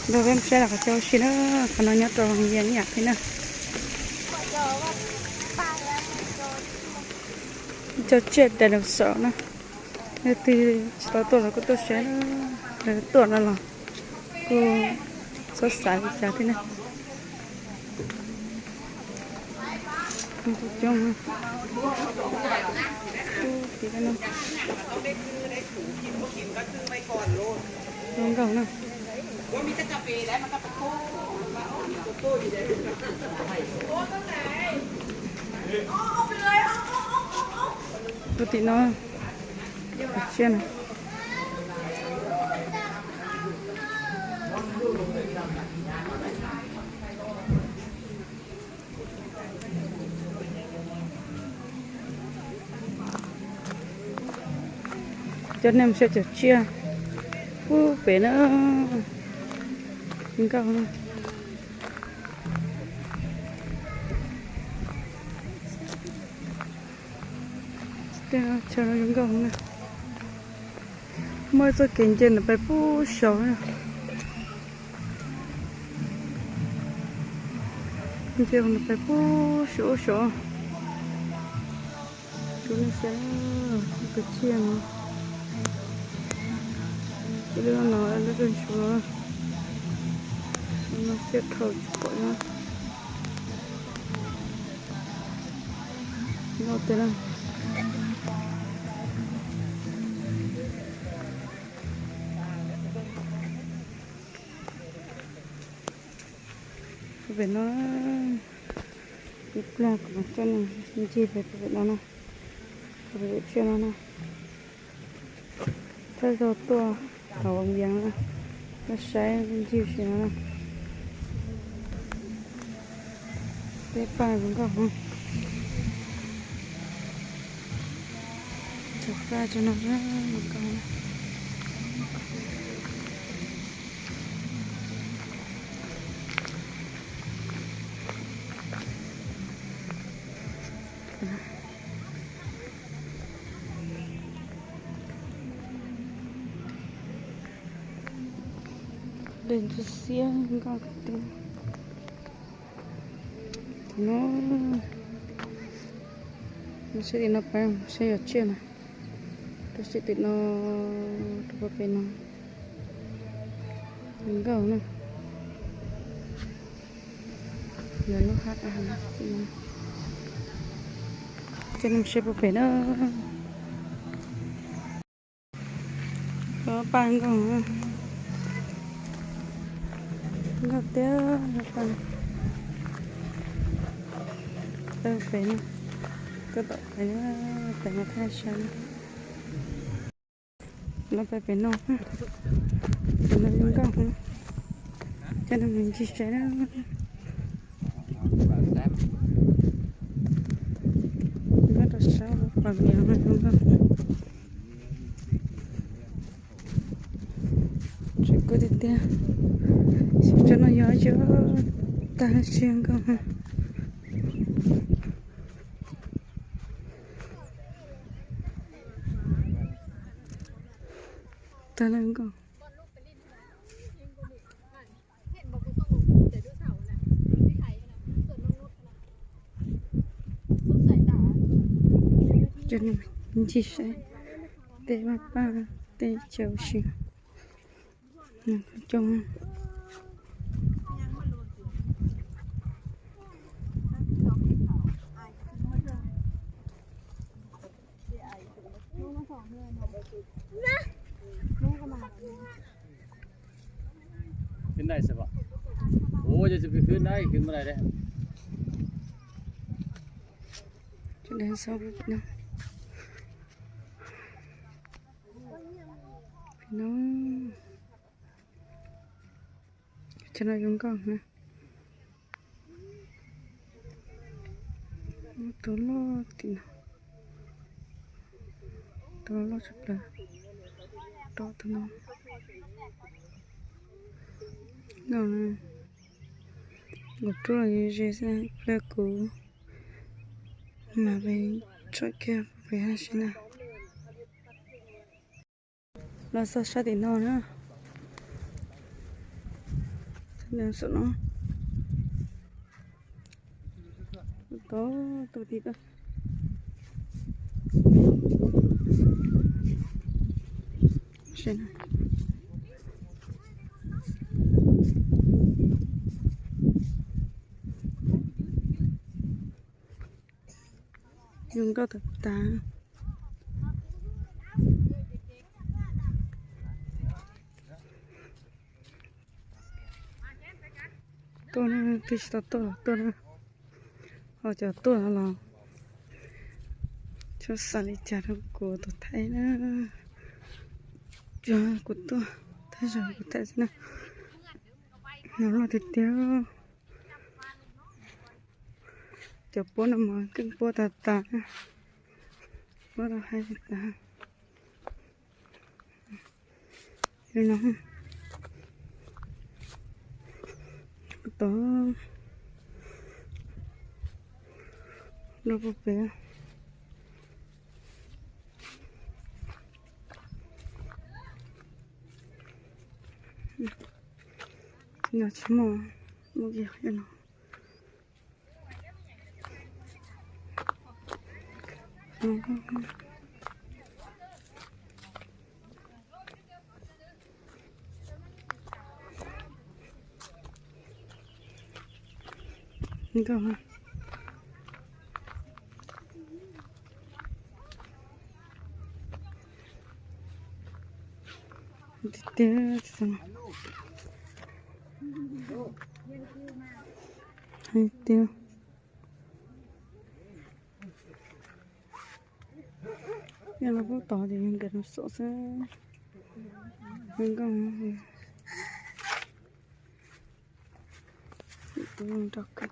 Nrog peb mus saib los qhov chaw ua si na, qhov no nyob rau Vaj Viam ib yam thiab na. Cov tsiaj dinosaur na, leej twg tsis tau tuaj los kuj tuaj saib na, lawv tuaj no los kuj txhob xav li cas thiab na. Coob, zoo nkauj na. Puag tim no, tsiaj no. Coj nej mus saib cov tsiaj puag pem na, zoo nkauj na. Tej no chaw no zoo nkauj na. Muaj txoj kev nce ntawm pais puag saud na. Nce ntawm pais puag saud saud. Rau nej saib, tus tsiaj no, ib lub no, ib lub ntsuav no, siab dhau tsis pom no. Noj tiag na. Pem no, ib pliag kuv mam coj nej ncig pem no na, pem tsiaj no na. Thawj zaug tuaj hauv Vaj Viam na, tuaj saib ncig si no na. Peb paj zoo nkauj heev. Cov paj cov no zoo nkauj. Dej ntsuab xiab nkauj tiag. Tim no, saib tim no peb saib yog tsiaj na. Tab sis tim no rau pem no zoo nkauj na. Lawv lub hab, coj nej saib puag pem na. Paj nkauj, nkauj tiag paj. Peb pem na, tuaj tom pem na, pem no thaj saib na. Lawv pem pem no, pem no zoo nkauj, coj nej mus ncig saib na. Nyob rau sab Vaj Viam no zoo nkauj. Tseem kub tiag tiag. Xyov tsob no yog ib tsob tag siab nkauj. Tag nkauj. Coj nej ncig saib tej vaj paj, tej chaw ua si. Coob. Khwb nai xwb as. Ua cas khwb nai, khwb mus nai dab. Chaw no zoo nkauj na. Tus loj tim no, tus loj tshaj plaws, rau tus no. No, kuv rub los ze xwb, pliag kuv mam li tsom kiag pem hab si na. Los txog sab tim no na. Saum no. Tod, tus tid tod. Zoo nkauj tag tag. Tuaj na, twb tsis tau tuaj los tuaj na. Ho cov tuaj los tsis xav li cas rau kuv tus thaij na. Tsuas kuv tuaj, thaj zaug kuv thaij xwb na. Nov loj tiag tiag. Cov puab no mas keej puab tag tag. Puab rau hais tas. Li no. Tod. Rau puag pem. No tsis muaj, muaj kiag qhov no. Nkauj. Tiag tiag. Hais tias yog no pub tod ces yog nkawd no xom xwb. Nkauj. Tus no coob tag tag.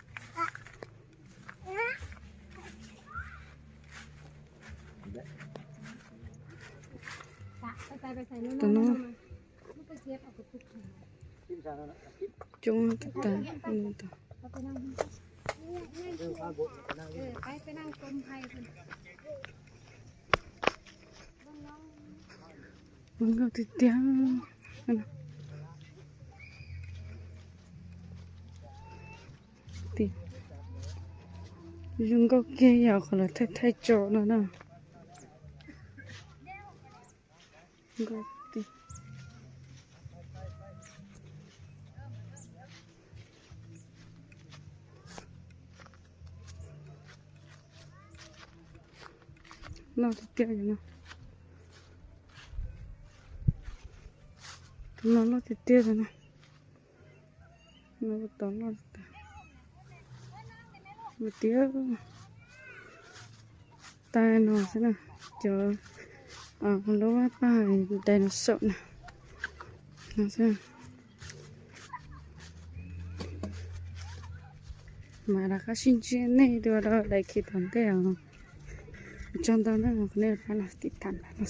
Zoo nkauj tiag tiag. Zoo nkauj kiag yam qhov lawv thaij thaij tso no na. Nkauj tiag. Loj tiag tiag no. Tus no loj tiag tiag no. No tod loj tiag. Tiag. Tag no xwb na, cov lub paj dinosaur na, no xwb. Mas rov qab sib ntsib nej dua rau daim khi tom ntej os. Ua tsaug ntau na, nej pab los tiv tam no.